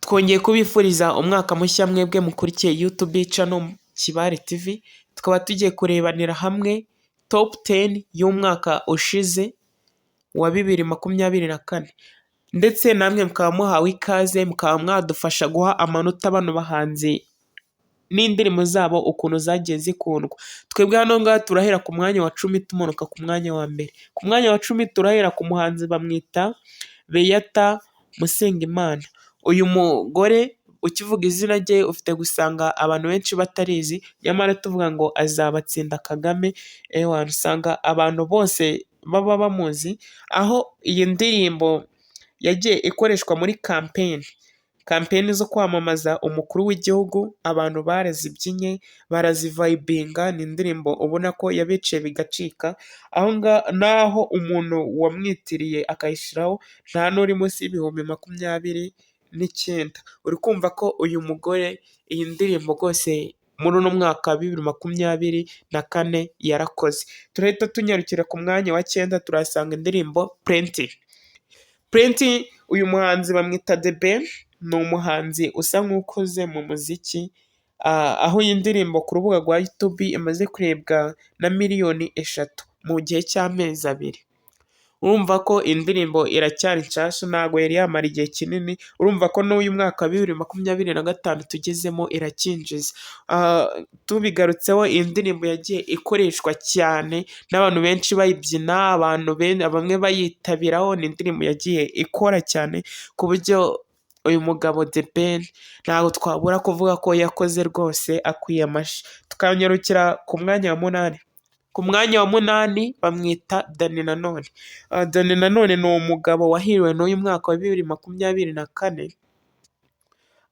Twongeye kubifuriza umwaka mushya mwebwe mukurikiye YouTube channel Kibare TV, tukaba tugiye kurebanira hamwe top 10 y'umwaka ushize wa 2024, ndetse namwe mukaba muhawe ikaze, mukaba mwadufasha guha amanota bano bahanzi n'indirimbo zabo ukuntu zagiye zikundwa. Twebwe hano ngaha turahera ku mwanya wa 10 tumanuka ku mwanya wa mbere. Ku mwanya wa 10 turahera ku muhanzi bamwita Beata Musengimana. Uyu mugore ukivuga izina rye ufite gusanga abantu benshi batarizi, nyamara tuvuga ngo azabatsinda Kagame, ewana usanga abantu bose baba bamuzi, aho iyi ndirimbo yagiye ikoreshwa muri campaign, campaign zo kwamamaza umukuru w'igihugu, abantu barazibyinnye, barazivayibinga, ni indirimbo ubona ko yabiciye bigacika, aho naho umuntu wamwitiriye akayishyiraho nta n'uri munsi y'29,000. Uri kumva ko uyu mugore iyi ndirimbo rwose muri uno mwaka wa 2024 yarakoze. Turahita tunyarukira ku mwanya wa cyenda, turahasanga indirimbo Plenty. Plenty, uyu muhanzi bamwita The Ben, ni umuhanzi usa nk'ukuze mu muziki, aho iyi ndirimbo ku rubuga rwa YouTube imaze kurebwa na miliyoni 3 mu gihe cy'amezi 2. Urumva ko indirimbo iracyari nshyashya, ntabwo yari yamara igihe kinini, urumva ko n'uyu mwaka wa 2025 tugezemo iracyinjiza. Tubigarutseho, iyi ndirimbo yagiye ikoreshwa cyane n'abantu benshi bayibyina, abantu bamwe bayitabiraho, ni indirimbo yagiye ikora cyane ku buryo uyu mugabo The Ben ntabwo twabura kuvuga ko yakoze rwose, akwiye amashyi. Tukanyarukira ku mwanya wa munani. Ku mwanya wa munani bamwita Danny Nanone. Danny Nanone ni umugabo wahiriwe n'uyu mwaka wa 2024,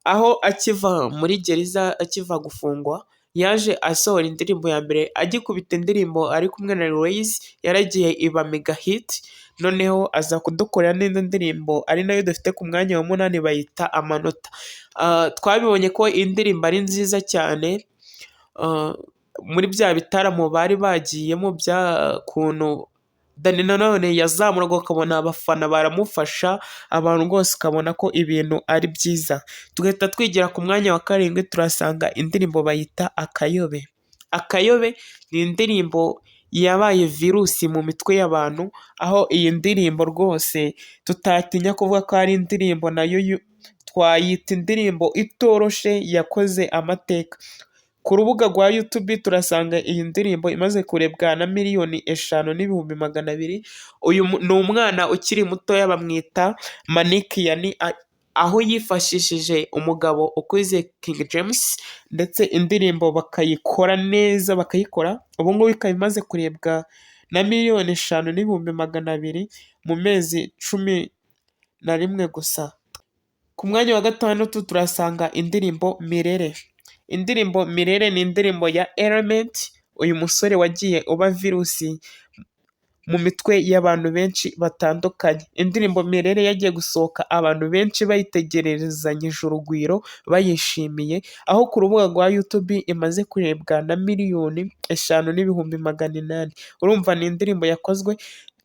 aho akiva muri gereza, akiva gufungwa, yaje asohora indirimbo ya mbere, agikubita indirimbo ari kumwe na Wayz, yaragiye iba mega hit, noneho aza kudukorera n'indi ndirimbo ari nayo dufite ku mwanya wa munani, bayita Amanota. Twabibonye ko indirimbo ari nziza cyane, muri bya bitaramo bari bagiyemo by'ukuntu Danny Nanone yazamuraga ukabona abafana baramufasha, abantu rwose ukabona ko ibintu ari byiza. Tugahita twigira ku mwanya wa karindwi, turasanga indirimbo bayita Akayobe. Akayobe ni indirimbo yabaye virusi mu mitwe y'abantu, aho iyi ndirimbo rwose tutatinya kuvuga ko ari indirimbo nayo twayita indirimbo itoroshe yakoze amateka. Ku rubuga rwa YouTube turasanga iyi ndirimbo imaze kurebwa na miliyoni 5,200,000. Uyu ni umwana ukiri mutoya bamwita Manikiyani, aho yifashishije umugabo ukuze King James, ndetse indirimbo bakayikora neza bakayikora, ubu ngubu ikaba imaze kurebwa na miliyoni 5,200,000 mu mezi 11 gusa. Ku mwanya wa gatandatu turasanga indirimbo Mirere. Indirimbo Mirere ni indirimbo ya Element, uyu musore wagiye uba virusi mu mitwe y'abantu benshi batandukanye. Indirimbo Mirere yagiye gusohoka abantu benshi bayitegerezanyije urugwiro, bayishimiye, aho ku rubuga rwa YouTube imaze kurebwa na miliyoni 5,800,000. Urumva ni indirimbo yakozwe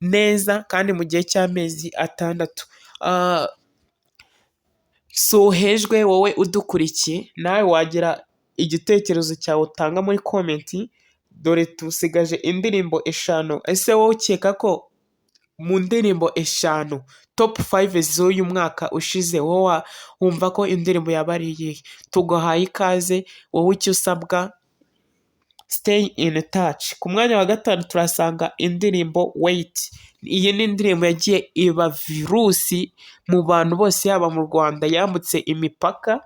neza kandi mu gihe cy'amezi 6. Suhejwe wowe udukurikiye, nawe wagira igitekerezo cyawe utanga muri comment, dore tusigaje indirimbo eshanu. Ese wowe ukeka ko mu ndirimbo eshanu top five z'uyu mwaka ushize, wowe wumva ko indirimbo yaba ari iyihe? Tuguhaye ikaze, wowe icyo usabwa, stay in touch. Ku mwanya wa gatanu turasanga indirimbo Wait. Iyi ni indirimbo yagiye iba virusi mu bantu bose, yaba mu Rwanda, yambutse imipaka.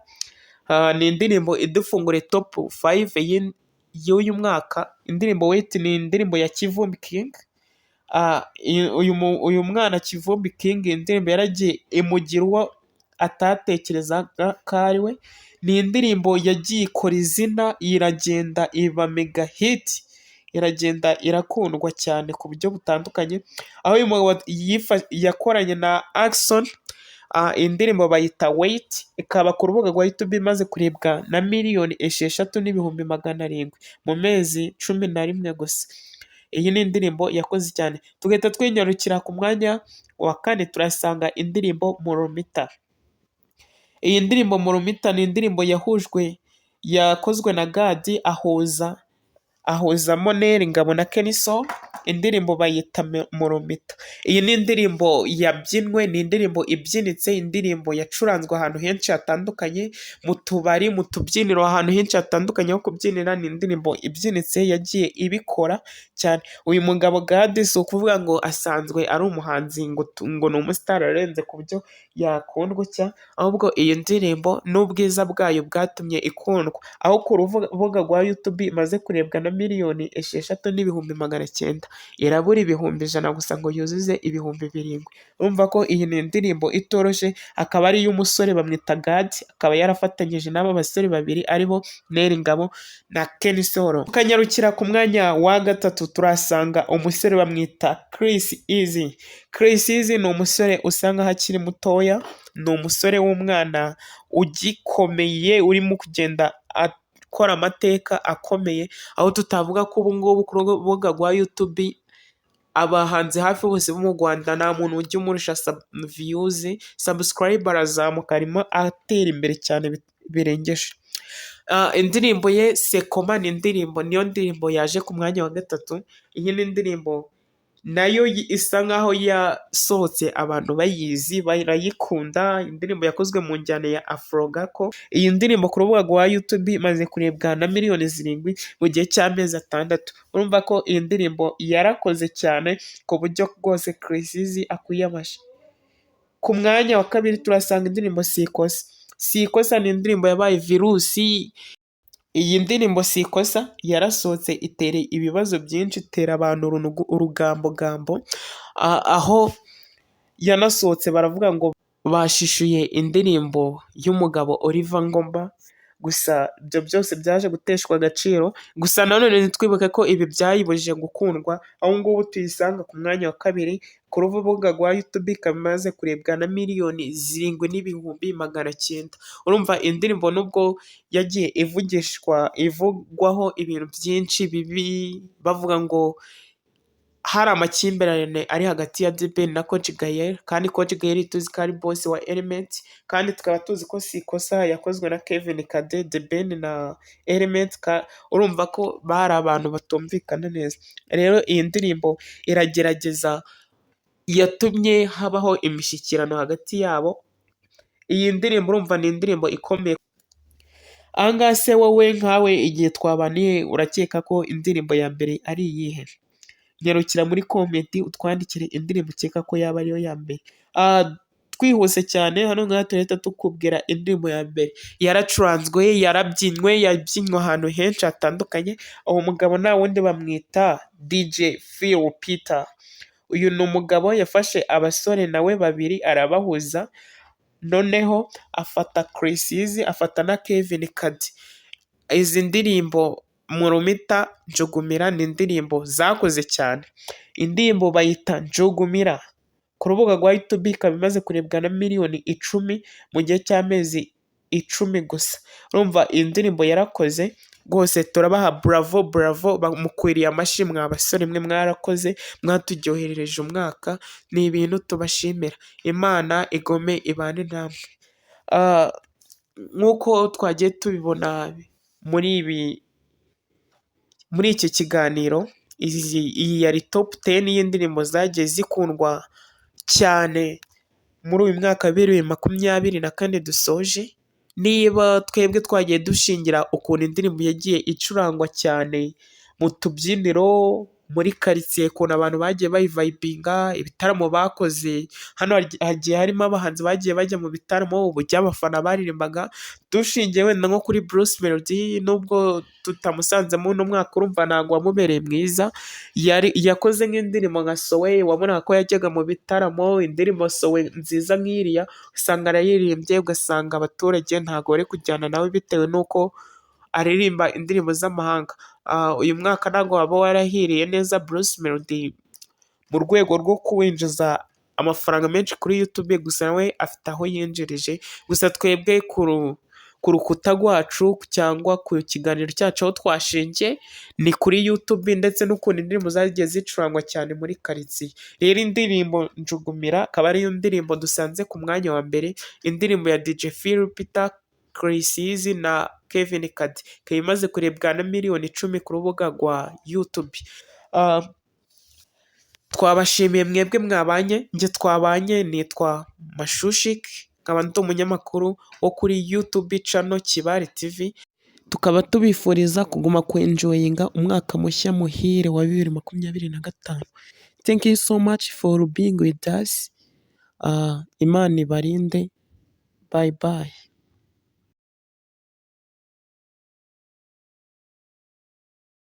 Ni indirimbo idufunguriye top five y'uyu mwaka. Indirimbo Wait ni indirimbo ya Kivumbi King. Uyu mwana Kivumbi King, indirimbo yaragiye imugira uwo atatekerezaga ko ari we. Ni indirimbo yagiye ikora izina, iragenda iba mega hit, iragenda irakundwa cyane ku buryo butandukanye, aho uyu mugabo yakoranye na Akson, indirimbo bayita Wait, ikaba ku rubuga rwa YouTube imaze kurebwa na miliyoni 6,700,000 mu mezi 11 gusa. Iyi ni indirimbo yakoze cyane. Tugahita twinyarukira ku mwanya wa kane, turasanga indirimbo Moromita. Iyi ndirimbo Murumita ni indirimbo yahujwe, yakozwe na Gadi, ahuzamo Nel Ngabo na Kenny Sol, indirimbo bayita Murumita. Iyi ni indirimbo yabyinwe, ni indirimbo ibyinitse, indirimbo yacuranzwe ahantu henshi hatandukanye, mu tubari, mu tubyiniro, ahantu henshi hatandukanye ho kubyinira. Ni indirimbo ibyinitse yagiye ibikora cyane. Uyu mugabo Gadi si ukuvuga ngo asanzwe ari umuhanzi, ngo ni umusitari arenze ku buryo yakundwa utya, ahubwo iyi ndirimbo n'ubwiza bwayo bwatumye ikundwa, aho ku rubuga rwa YouTube imaze kurebwa na 6,900,000, irabura 100,000 gusa ngo yuzuze 7,000. Urumva ko iyi ni indirimbo itoroshye, akaba ari iy'umusore bamwita Gadi, akaba yarafatanyije n'aba basore babiri aribo Nel Ngabo na Kenny Sol. Tukanyarukira ku mwanya wa gatatu, turahasanga umusore bamwita Chriss Eazy. Chriss Eazy ni umusore usa nkaho akiri mutoya, ni umusore w'umwana ugikomeye, urimo kugenda akora amateka akomeye, aho tutavuga ko ubu ngubu ku rubuga rwa YouTube abahanzi hafi bose bo mu Rwanda nta muntu ujya umurusha views, subscribe, arazamuka, arimo atera imbere cyane birengeje. Indirimbo ye Sekoma ni indirimbo, niyo ndirimbo yaje ku mwanya wa gatatu. Iyi ni indirimbo nayo isa nkaho yasohotse abantu bayizi, barayikunda, indirimbo yakozwe mu njyana ya Afro Gako. Iyi ndirimbo ku rubuga rwa YouTube imaze kurebwa na 7,000,000 mu gihe cy'amezi 6. Urumva ko iyi ndirimbo yarakoze cyane ku buryo rwose Chriss Eazy akwiye amashyi. Ku mwanya wa kabiri turasanga indirimbo Sikosa. Sikosa ni indirimbo yabaye virusi. Iyi ndirimbo Sikosa yarasohotse itera ibibazo byinshi, itera abantu urugambogambo, aho yanasohotse baravuga ngo bashishuye indirimbo y'umugabo Oliver Ngoma, gusa ibyo byose byaje guteshwa agaciro. Gusa nanone ntitwibuke ko ibi byayibujije gukundwa, aho ngubu tuyisanga ku mwanya wa kabiri ku rubuga rwa YouTube, ikaba imaze kurebwa na 7,900,000. Urumva indirimbo nubwo yagiye ivugishwa, ivugwaho ibintu byinshi bibi, bavuga ngo hari amakimbirane ari hagati ya The Ben na Coach Gael, kandi Coach Gael tuzi ko ari boss wa Element, kandi tukaba tuzi ko Sikosa yakozwe na Kevin Kade, The Ben na Element, urumva ko bari abantu batumvikana neza. Rero iyi ndirimbo iragerageza, yatumye habaho imishyikirano hagati yabo. Iyi ndirimbo urumva ni indirimbo ikomeye. Aha ngaha se wowe nkawe igihe twabaniye, urakeka ko indirimbo ya mbere ari iyihe? Nyarukira muri comment utwandikire indirimbo ukeka ko yaba ariyo ya mbere. Twihuse cyane, hano ngaha turahita tukubwira indirimbo ya mbere. Yaracuranzwe, yarabyinywe, yabyinywe ahantu henshi hatandukanye. Uwo mugabo nta wundi, bamwita DJ Phil Peter. Uyu ni umugabo yafashe abasore nawe babiri arabahuza, noneho afata Chriss Eazy, afata na Kevin Kade. Izi ndirimbo Murumita, Njugumira ni indirimbo zakoze cyane. Indirimbo bayita Njugumira, ku rubuga rwa YouTube ikaba imaze kurebwa na 10,000,000 mu gihe cy'amezi 10 gusa. Urumva iyi ndirimbo yarakoze rwose, turabaha bravo, bravo, mukwiriye amashyi mwa basore mwe, mwarakoze, mwaturyoherereje umwaka, ni ibintu tubashimira. Imana igome ibane namwe. Nk'uko twagiye tubibona muri iki kiganiro, iyi yari top 10 y'indirimbo zagiye zikundwa cyane muri uyu mwaka wa 2024 dusoje. Niba twebwe twagiye dushingira ukuntu indirimbo yagiye icurangwa cyane mu tubyiniro, muri karitsiye, ukuntu abantu bagiye bayivayibinga, ibitaramo bakoze, hano hagiye harimo abahanzi bagiye bajya mu bitaramo, uburyo abafana baririmbaga, dushingiye wenda nko kuri Bruce Melodie, nubwo tutamusanzemo uno mwaka, urumva ntabwo wamubereye mwiza, yakoze nk'indirimbo nka Sowe, wabonaga ko yajyaga mu bitaramo, indirimbo Sowe nziza nk'iriya usanga arayiririmbye, ugasanga abaturage ntabwo bari kujyana nawe bitewe n'uko aririmba indirimbo z'amahanga. Uyu mwaka ntabwo waba warahiriye neza Bruce Melodie mu rwego rwo kuwinjiza amafaranga menshi kuri YouTube, gusa nawe afite aho yinjirije, gusa twebwe ku ku rukuta rwacu cyangwa ku kiganiro cyacu aho twashingiye ni kuri YouTube, ndetse n'ukuntu indirimbo zagiye zicurangwa cyane muri karitsiye. Rero indirimbo Njugumira akaba ariyo ndirimbo dusanze ku mwanya wa mbere, indirimbo ya DJ Phil Peter, Chriss Eazy na Kevin Kade, ikaba imaze kurebwa na miliyoni 10 ku rubuga rwa YouTube. Twabashimiye mwebwe mwabanye, njye twabanye nitwa Mashushiki, nkaba ndi umunyamakuru wo kuri YouTube channel Kibari TV, tukaba tubifuriza kuguma kwenjoyinga umwaka mushya muhire wa 2025. Thank you so much for being with us. Imana ibarinde, bye bye.